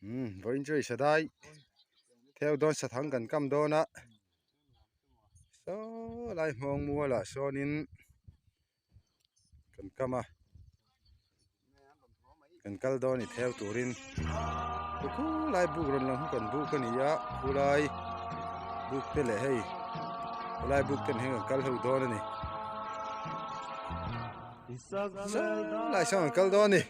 Umm vawiin chu hei sadai theu dawn sathang kan kam dawn a saw lai hmawng mualah sawnin kan kam a kan kal dawn i theu turin chu khulai buk rawn lang hi kan buk a ni a khulai buk te leh hei khulai buk ten hian kan kal ho dawn a ni saw lai sawn kan kal dawn a ni.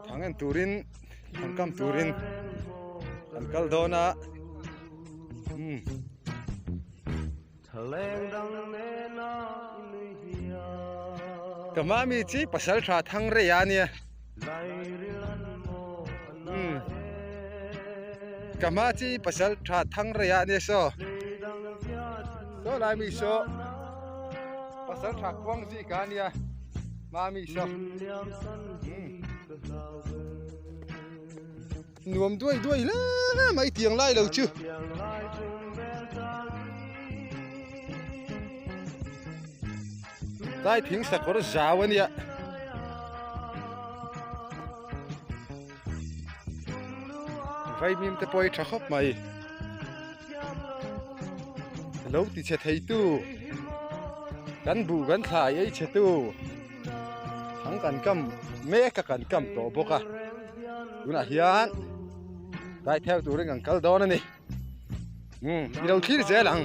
Thang en turin thang kam turin an kal dawn a umm. Ka hma mi chi pasal tha thang rei a nia umm ka hma chi pasal tha thang rei a nia saw saw lai mi saw pasal tha khuang zik a nia hma mi saw umm nuam duai duai hle mai tiang lai lo chu. Tlai thing sakawr zau a nia. Vaimim te pawh hi tha khawp mai. Lo ti chhe thei tu kan buh kan thlai ei chhe tu thang kan kam mek a kan kam tawh bawk a tunah hian tlai theu turin kan kal dawn a ni. Umm i lo thlir zel ang.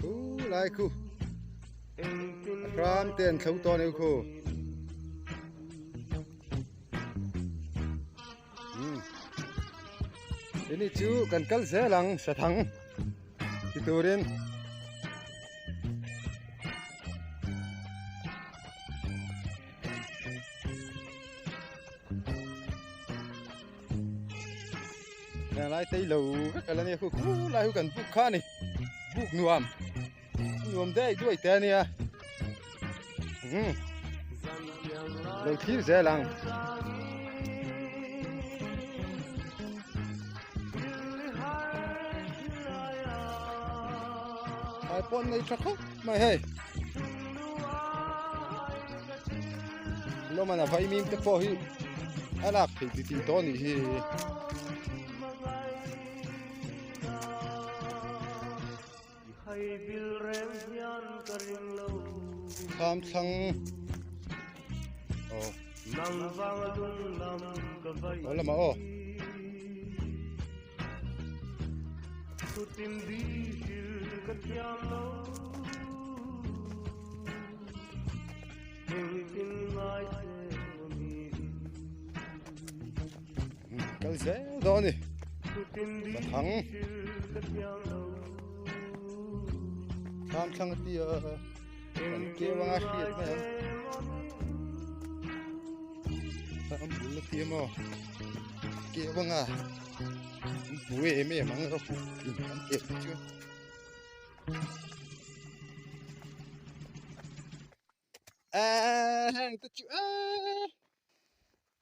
Khu lai khu a hram te an thlo tawh a ni khu. Umm ini chu kan kal zel ang sathang ti turin. Heng lai te ilo vek ala nia khu khu lai hu kan buk kha a ni buk nuam nuam daih duai te a nia umm lo thlir zel ang. Thlai pawh an nei tha khawp mai hei lawm a vaimim te pawh hi a lak theih ti tih tawh a nih hi. Kham thlang aw aw lamah aw. Kal zel dawn a ni pathang thlam thlang a tia kan keu anga hriat mai ang thlam bul a tia maw keu anga an hmu em em ang rawh an keu te chu. Eee heng te chu eee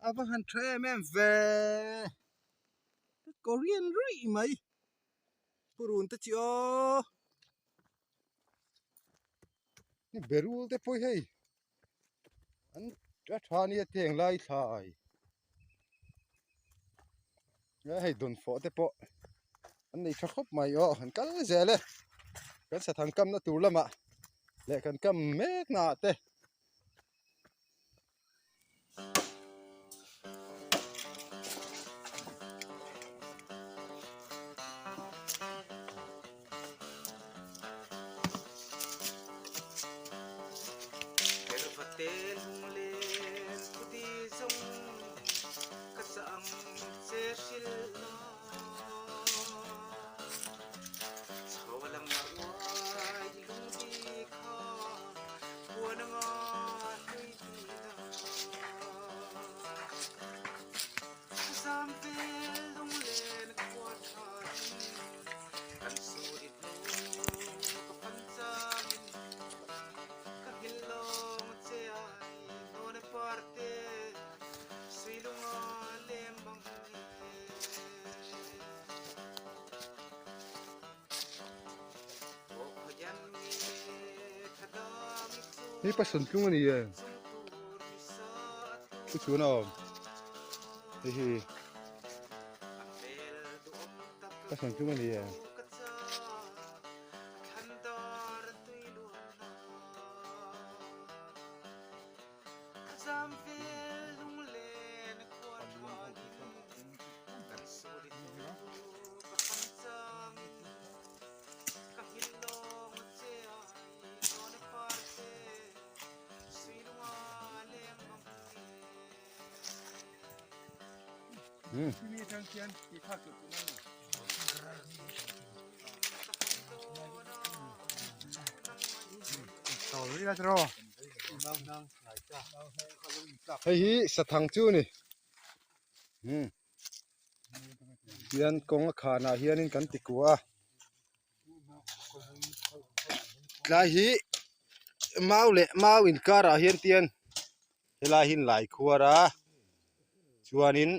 a va han tha em em ve Korean ruih mai purun te chu aw berul te pawh hi hei an a tha nia teng lai thlai hei dawnfawh te pawh an nei tha khawp mai aw an kal zel e kan sathang kamna tur lamah leh kan kam mek na ah te. Hi pasawn tlung a ni e thu chhun a awm hei hi pasawn tlung a ni e. Hei hi sathang chu a ni hian kawng a khanah hianin kan ti kuah a tlai hi mau leh mau inkarah hian tian helai hi lai khuar a chuanin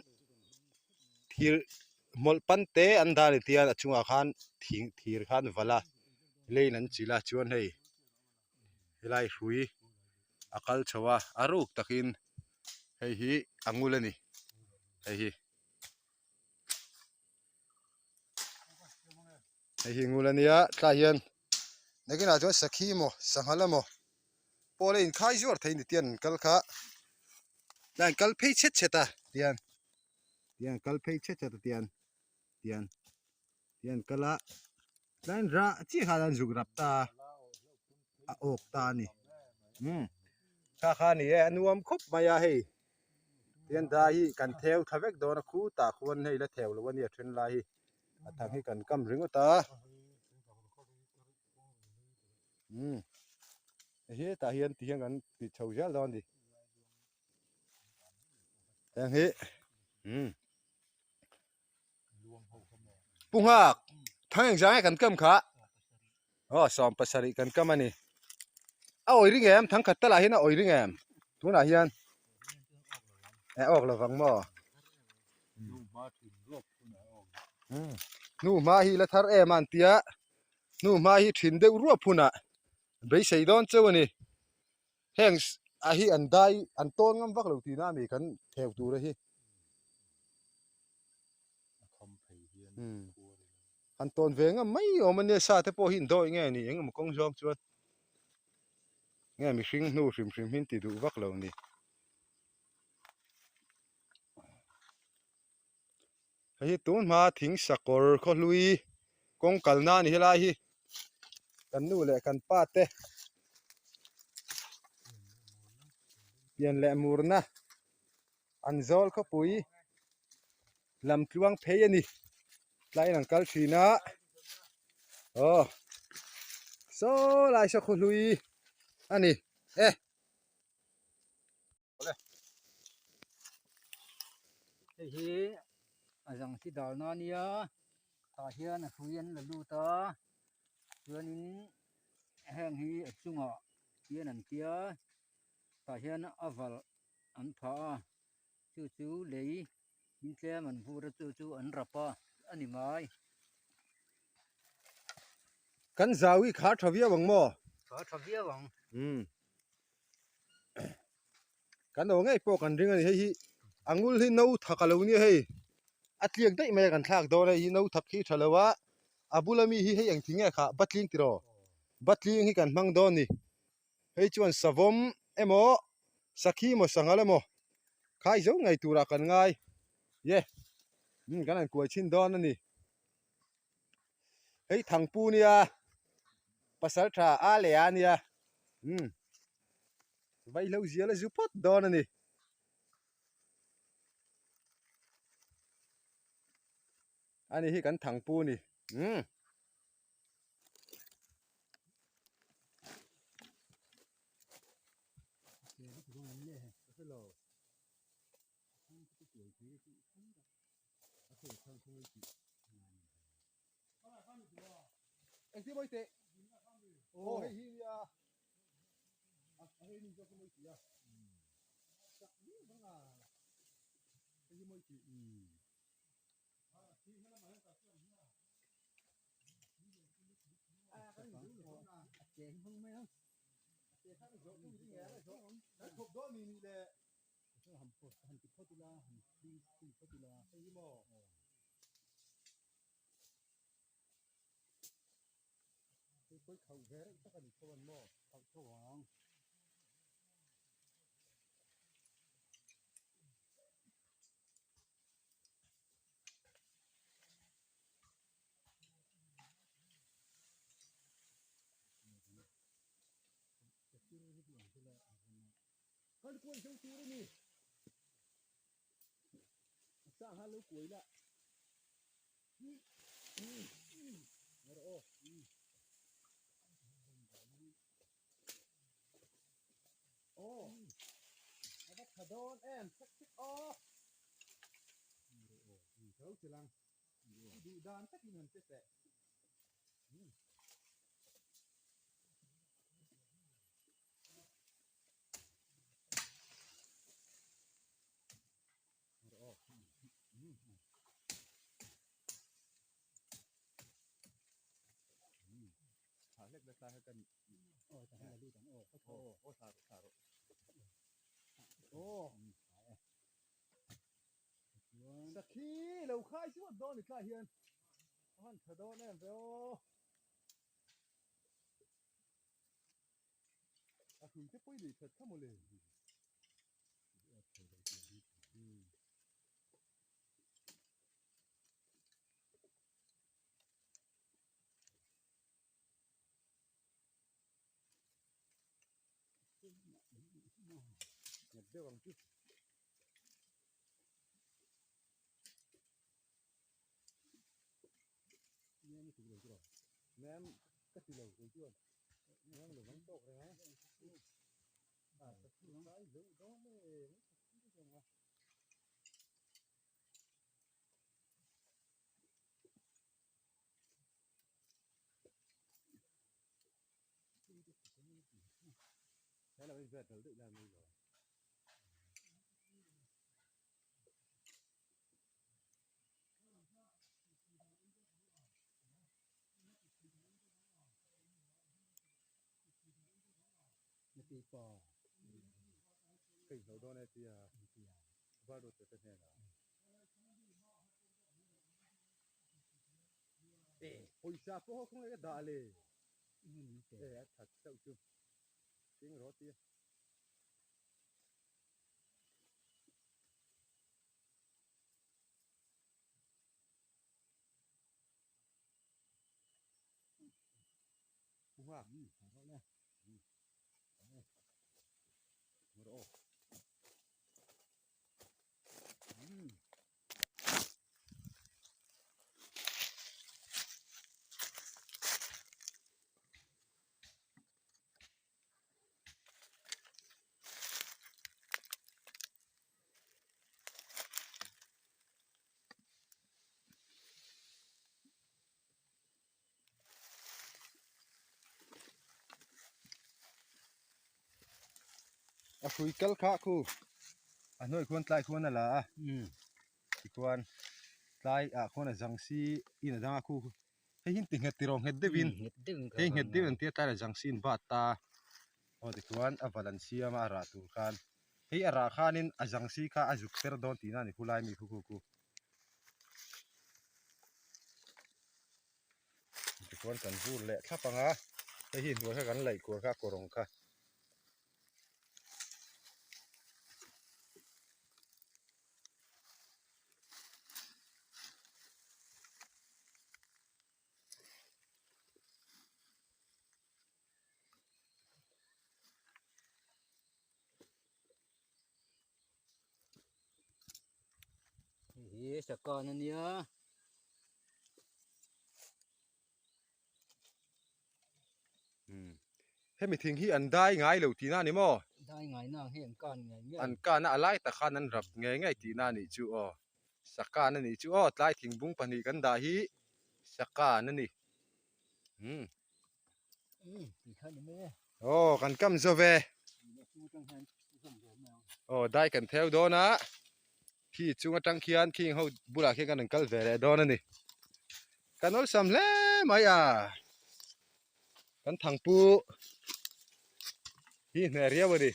thir hmawlh pan te an dah a ni tian a chungah khan thing thir khan valh a lane an chilh a chuan hei helai hrui a kal chho a a ruk takin hei hi a ngul a ni hei hi. Hei hi ngul a nia tlai hian nakinah chuan sakhi emaw sangha emaw pawh la inkhai zuar thei ni tian an kal kha tlai an kal phei chhet chhet a tian tian kal phei chhet chhet a tian tian tian kal a tlai an rah chiah khan an zuk rap ta a a awk ta a ni umm kha kha a ni e a nuam khawp mai a hei tian dai hi kan theu tha vek dawn a khutah khuan hei la theu lo a nia then lai hi a thang hi kan kam ringawt a umm hetah hian ti hian kan ti chho zel dawn a ni heng hi umm Pu Nghak thang engzah nge kan kam kha aw 70 kan kam a ni a awi ring em thang khat talah hian a awi ring em tunah hian eh awk lovang maw hnu hma hi la thar em a an tia hnu hma hi thin deuh ruap hunah beisei dawn cheu a ni heng a hi an dai an tawn ngam vak lo tihna a mi kan theu tur a hi han tawn ve ngam mai awm a nia sa te pawh hi an dawi nge ni eng emaw kawng zawng chuan nge mihring hnu hrim hrim hi an ti duh vak lo ni. Hei hi tun hma thing sakawr khawhlui kawng kalna a ni helai hi kan nu leh kan pa te pian leh murna an zawl khawpui lam tluang phei a ni tlaiin an kal thin a aw saw lai saw khawhlui a ni e. Hei hi a zang hi dal na ania tah hian a hrui an la lut a chuanin heng hi a chungah hian an tia tah hian a valh an phah a chu chu lei in tlem an vur a chu chu an rap a a ni mai. Kan zau hi khar tha viau ang maw? Khar tha viau ang. Umm. Kan aw ngei pawh kan ring a ni hei hi a ngul hi no thak a lo nia hei a tliak daih mai a kan thlak dawn a hei hi no thak hi tha lo a a bula mi hi hei eng thing nge khah batling tiraw batling hi kan hmang dawn a ni hei chuan savawm emaw sakhi emaw sanghal emaw khai zo ngei turah kan ngai ye kan han kuai chhin dawn a ni. Hei Thangpu nia pasal tha a leh a nia umm vaihlo zial a zu phawt dawn a ni. Ani hi kan Thangpu a ni umm. Han pawt han ti phawt ila han hling hling phawt ila hei hi maw hei pawi khauh ve reuh tak a ni tho an maw khauh tho ang. Kan kuai zo tur a ni. A sangha lo kuai lah. Ngarawh aw. Aw. A va tha dawn em chek chek aw. Ngarawh aw. Tho chilang. I duh dan takin han che teh. Sakhi lo khai chuan dawn ni tlai hian a han tha dawn em ve aw. A hrui te pawi nei that kha mawle. Nghet deuh ang chu. Nem ti lo chu nem ka ti lo kei chuan nem lo vang tawk reng a a ka thu lai zo dawn e Thế là bây giờ tới tự làm đi rồi. Cái dấu đó này thì ba đồ tự này là pawisa pawh khawnge ka dah le e a that chauh chu ching rawh tia A hrui kal kha khu a hnuai khuan tlai khuan a la a tichuan tlai ah khuan a zang si in a dang a khu hei hi ti nghet tiraw nghet deuh in hei nghet deuh an tia tlai a zang si in bat ta aw tichuan a val an siam a a rah tur khan hei a rah khanin a zang si kha a zuk ser dawn tihna a ni khu lai mi khu khu khu. Tichuan kan vur leh thlap ang a, hei hi hnuai kha kan laih kual kha a kawrawng kha. Hei hi sakan a nia. Hemi thing hi an dai ngai lo tihna a ni maw? Dai ngai na ang hi an kan ngei ngei. An kan a, a lai tak khan an rap ngei ngei tihna a nih chu aw. Sakan a nih chu aw, tlai thingbung pahnih kan dah hi sakan a ni. Umm. Aw kan kam zo ve. Aw dai kan theu dawn a. Khi chung atang khian khing ho bulah khian kan rawn kal ve leh dawn a ni. Kan awlsam hle mai a. Kan thangpu. hi hneh riau a ni.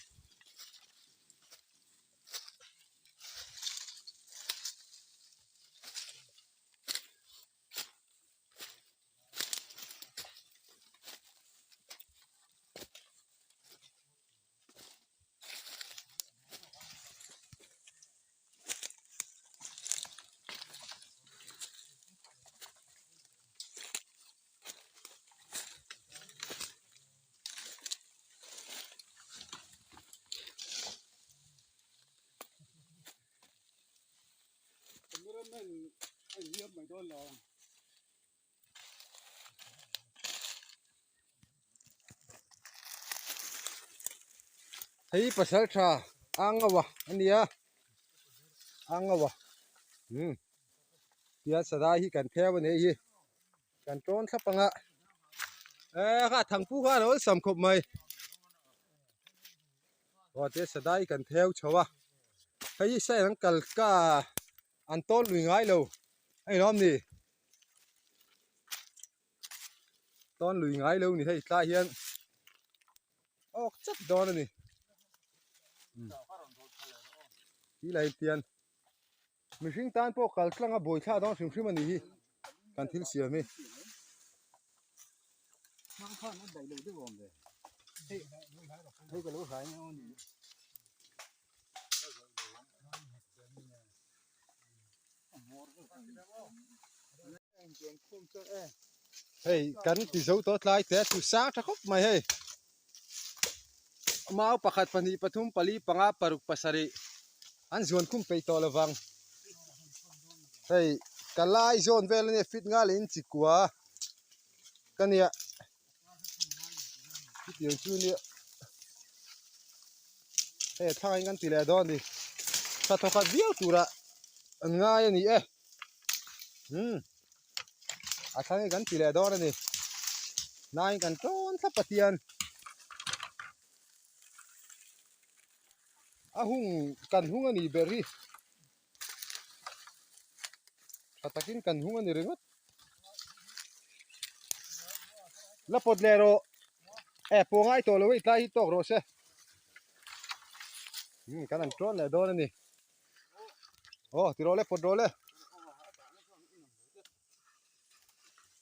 Hei pasal tha angawa a nia angawa umm tihian sadai hi kan pheu a nih hi kan tawn thlap anga eh kha thangpu kha a lo awlsam khawp mai aw tihian sadai hi kan pheu chho a hei hi side an kal ka an tawn lui ngai lo a ni lawm ni. Tawn lui ngai lo ni hei tlai hian awk chat dawn a ni ti lai tian mihring tan pawh kal tlang a buai thla dawn hrim hrim a ni hi kan thil siam hi. Hei kan ti zo tawh tlai te chu sang tha khawp mai hei mau pakhat pahnih pathum pali panga paruk pasarih an zuan khum peih tawh lovang hei ka lai zawn vel ania fit nghal in chikua ka nia chutiang chu nia hei a thlangah hian kan ti leh dawn a ni tha thawkhat viau tura an ngai a ni e umm a thlang hi kan ti leh dawn a ni hnaiin kan tawn thlap Pathian a hung kan hung a nih ber hi tha takin kan hung a ni ringawt. La pawt leh rawh e pawh ngai tawh lo hei tlai hi tawk rawh se umm kan han tawn leh dawn a ni aw ti rawh le pawt rawh le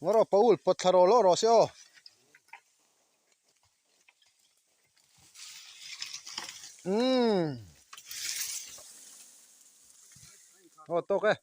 ngaw rawh paul pawt thla rawh lawh rawh se aw. Umm aw tawk e.